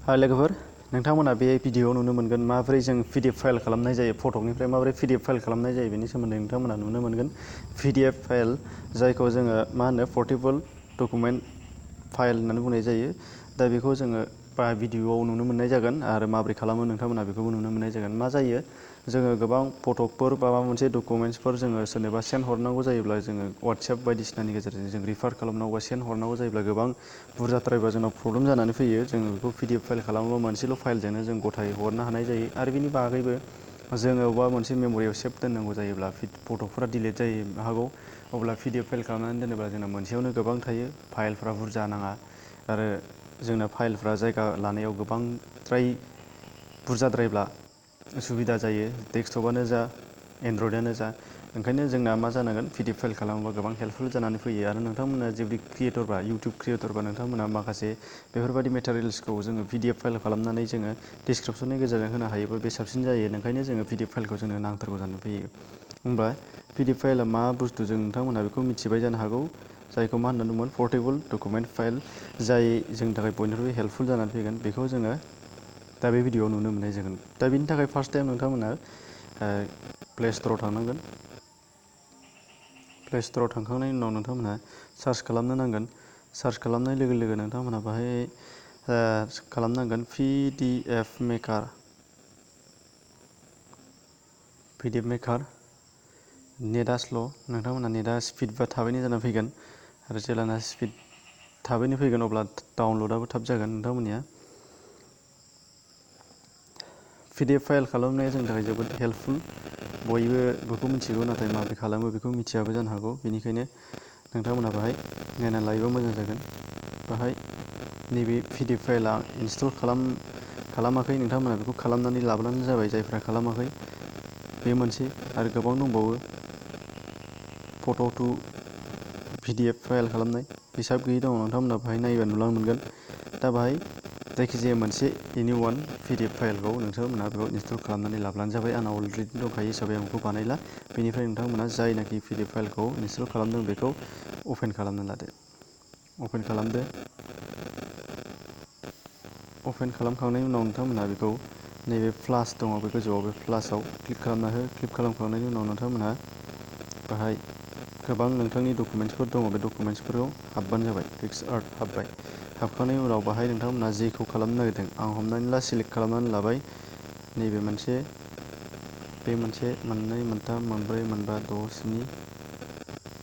हाय लोगोफोर, नोंथांमोना बे भिडिअआव नुनो मोनगोन माबोरै जों पिडिएफ फाइल खालामनाय जायो, फटकनिफ्राय माबोरै पिडिएफ फाइल खालामनाय जायो बेनि सोमोन्दै नोंथांमोना नुनो मोनगोन। पिडिएफ फाइल जायखौ जोङो पोर्टेबल डकुमेन्ट फाइल होननानै बुंनाय जायो। दा बेखौ जोङो भिडिअआव नुनो मोननाय जागोन आरो माबोरै खालामो नोंथांमोना बेखौबो नुनो मोननाय जागोन। मा जायो, जोङो गोबां फटकफोर बा माबा मोनसे डकुमेन्ट्सफोर जोङो सोरनोबा सेन्ड हरनांगौ जायोब्ला जोङो वाट्सएप बायदिसिनानि गेजेरजों जों रिफार खालामनांगौ बा सेन्ड हरनांगौ जायोब्ला गोबां बुरजाद्रायबा जोंनाव प्रब्लेम जानानै फैयो। जोङो बेखौ पिडिएफ फाइल खालामोबा मोनसेल' फाइलजोंनो जों गथायै हरनो हानाय जायो। आरो बिनि बागैबो जोङो अबेबा मोनसे मेम'रियाव सेभ दोननांगौ जायोब्ला फटकफोरा डिलिट जानो हागौ, अब्ला पिडिएफ फाइल खालामनानै दोनोब्ला जोंना मोनसेयावनो गोबां थायो, फाइलफ्रा बुरजा नाङा आरो जोंना फाइलफ्रा जायगा लानायाव गोबांद्राय बुरजाद्रायब्ला उसुबिदा जायो, डेस्कटपआनो जा एन्ड्रइडआनो जा। ओंखायनो जोंना मा जानांगोन, पिडिएफ फाइल खालामोबा गोबां हेल्पफुल जानानै फैयो। आरो नोंथांमोना जुदि क्रिएटरबा, इउटुब क्रिएटरबा, नोंथांमोना माखासे बेफोरबायदि मेटेरियेल्सखौ जोङो पिडिएफ फाइल खालामनानै जोङो डिसक्रिपसननि गेजेरजों होनो हायोबा बे साबसिन जायो। ओंखायनो जोङो पिडिएफ फाइलखौ जोंनो नांथारगौ जानानै फैयो। होमबा पिडिएफ फाइला मा बुस्थु जों नोंथांमोना बेखौ मिथिबाय जानो हागौ, जायखौ मा होननानै बुङो पर्टेबल डकुमेन्ट फाइल, जाय जोंनि थाखाय बयनिख्रुइबो हेल्पफुल जानानै फैगोन। बेखौ जोङो दा बे भिडिअआव नुनो मोननाय जागोन। दा बिनि थाखाय फार्स्ट टाइम नोंथांमोना प्ले स्ट'राव थांनांगोन। प्ले स्ट'राव थांखांनायनि उनाव नोंथांमोनहा सार्च खालामनो नांगोन। सार्च खालामनाय लोगो लोगो नोंथांमोनहा बाहाय खालामनांगोन पिडिएफ मेकार। पिडिएफ मेकार नेटआ स्ल', नोंथांमोनहा नेटआ स्पिड बा थाबैनो जानानै फैगोन। आरो जेब्लाना स्पिड थाबैनो फैगोन अब्ला डाउनल'डआबो थाब जागोन नोंथांमोननिया। पिडिएफ फाइल खालामनाया जोंनि थाखाय जोबोद हेल्पफुल। बयबो बेखौ मिथिगौ, नाथाय माबोरै खालामो बेखौ मिथियाबो जानो हागौ। बेनिखायनो नोंथांमोनहा बाहाय नायनानै लायोबा मोजां जागोन। बाहाय नैबे पिडिएफ फाइलआ इनस्टल खालामाखै नोंथांमोनहा बेखौ खालामनानै लाब्लानो जाबाय, जायफ्रा खालामाखै। बे मोनसे आरो गोबां दंबावो फट' टु पिडिएफ फाइल खालामनाय, हिसाब गैयै दङ। नोंथांमोनहा बाहाय नायोबा नुलांनो मोनगोन। दा बाहाय जायखिजाया मोनसे एनि वान पिडिएफ फाइलखौ नोंथांमोनहा बेखौ इनस्टल खालामनानै लाब्लानो जाबाय। आंना अलरेडि दंखायो हिसाबै आं बेखौ बानायला। बेनिफ्राय नोंथांमोनहा जायनाखि पिडिएफ फाइलखौ इनस्टल खालामदों बेखौ अपेन खालामना लादो। अपेन खालामदो। अपेन खालामखांनायनि उनाव नोंथांमोनहा बेखौ नैबे प्लास दङ, बे गोजौआव बे प्लासआव क्लिक खालामना हो। क्लिक खालामखांनायनि उनाव नोंथांमोनहा बाहाय गोबां नोंथांनि डकुमेन्ट्सफोर दङ, बे डकुमेन्ट्सफोराव हाबबानो जाबाय। पिक्सआर्ट हाबबाय। हाबखांनायनि उनाव बाहाय नोंथांमोनहा जेखौ खालामनो नागिरदों, आं हमनानै ला सिलेक्ट खालामनानै लाबाय नैबे मोनसे, बे मोनसे, मोननै, मोनथाम, मोनब्रै, मोनबा, द', 7,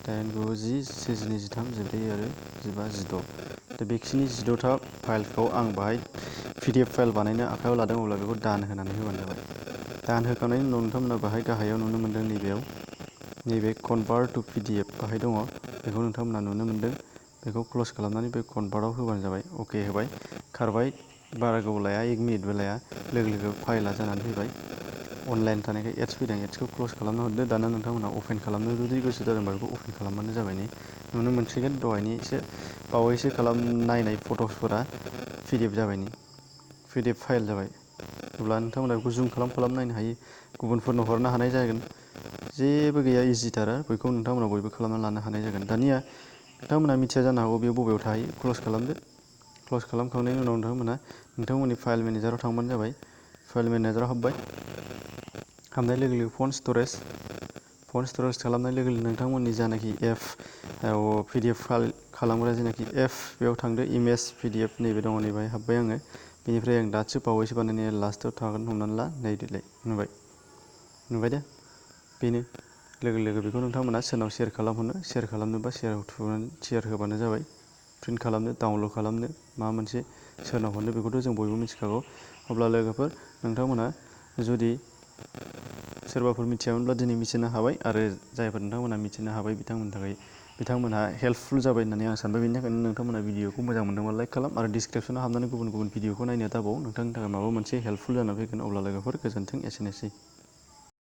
8, 9, 10, 11, 12, 13, 14 आरो 15, 16। दा बेखिनि 16था फाइलखौ आं बाहाय पिडिएफ फाइल बानायनो आखायाव लादों, अब्ला बेखौ दान होनानै होबानो जाबाय। दान होखांनायनि उनाव नोंथांमोना बाहाय गाहायाव नुनो मोनदों, नैबे कनभार्ट टु पिडिएफ बाहाय दङ। बेखौ नोंथांमोना नुनो मोनदों। बेखौ क्ल'ज खालामनानै बे कनभार्टआव होबानो जाबाय। अके होबाय, खारबाय, बारा गोबाव लाया, 1 मिनिटबो लाया, लोगो लोगो फाइलआ जानानै फैबाय। अनलाइन थानायखाय एड्स फैदों, एड्सखौ क्ल'ज खालामना हरदो। दाना नोंथांमोना अपेन खालामनो जुदि गोसो जादोंबा बेखौ अपेन खालामबानो जाबाय। नुनो मोनसिगोन दहायनि बावैसो नायनाय फट'सफोरा पिडिएफ जाबाय, पिडिएफ फाइल जाबाय। अब्ला नोंथांमोना बेखौ जुम खालाम नायनो हायो, गुबुनफोरनो हरनो हानाय जागोन। जेबो गैया, इजिथार। बेखौ नोंथांमोना बयबो खालामना लानो हानाय जागोन। दानिया नोंथांमोना मिथिया जानो हागौ बेयो बबेयाव थायो। क्ल'ज खालामदो। क्ल'ज खालामखांनायनि उनाव नोंथांमोना नोंथांमोननि फाइल मेनेजाराव थांबानो जाबाय। फाइल मेनेजाराव हाबबाय। हाबनाय लोगो लोगो फन स्ट'रेज खालामनाय लोगो लोगो नोंथांमोननि जानाखि एप पिडिएफ फाइल खालामग्रा जेनाखि एप, बेयाव थांदो। इमेज पिडिएफ नैबे दङ, नैबे हाबबाय आङो। बेनिफ्राय आं दासो बावैसो बानायनाया लास्टआव थागोन, हमनानै ला। नायदोलाय, नुबाय दा? बेनो। लोगो लोगो बेखौ नोंथांमोना सोरनाव सेयार खालामनोबा सेयार होबानो जाबाय। प्रिन्ट खालामनो, डाउनल'ड खालामनो, माबा मोनसे सोरनाव हरनो, बेखौथ' जों बयबो मिथिखागौ। अब्ला लोगोफोर, नोंथांमोना जुदि सोरबाफोर मिथियामोनब्ला दिनै मिथिनो हाबाय, आरो जायफोर नोंथांमोना मिथिनो हाबाय बिथांमोनहा हेल्पफुल जाबाय होननानै आं सानबाय। बेनि थाखायनो नोंथांमोना भिडिअखौ मोजां मोनदोंबा लाइक खालाम, आरो डिसक्रिपसनाव हाबनानै गुबुन गुबुन भिडिअखौ नायनो दाबाव। नोंथांनि थाखाय माबा मोनसे हेल्पफुल जानानै फैगोन। अब्ला लोगोफोर, गोजोन्थों, एसेनोसै।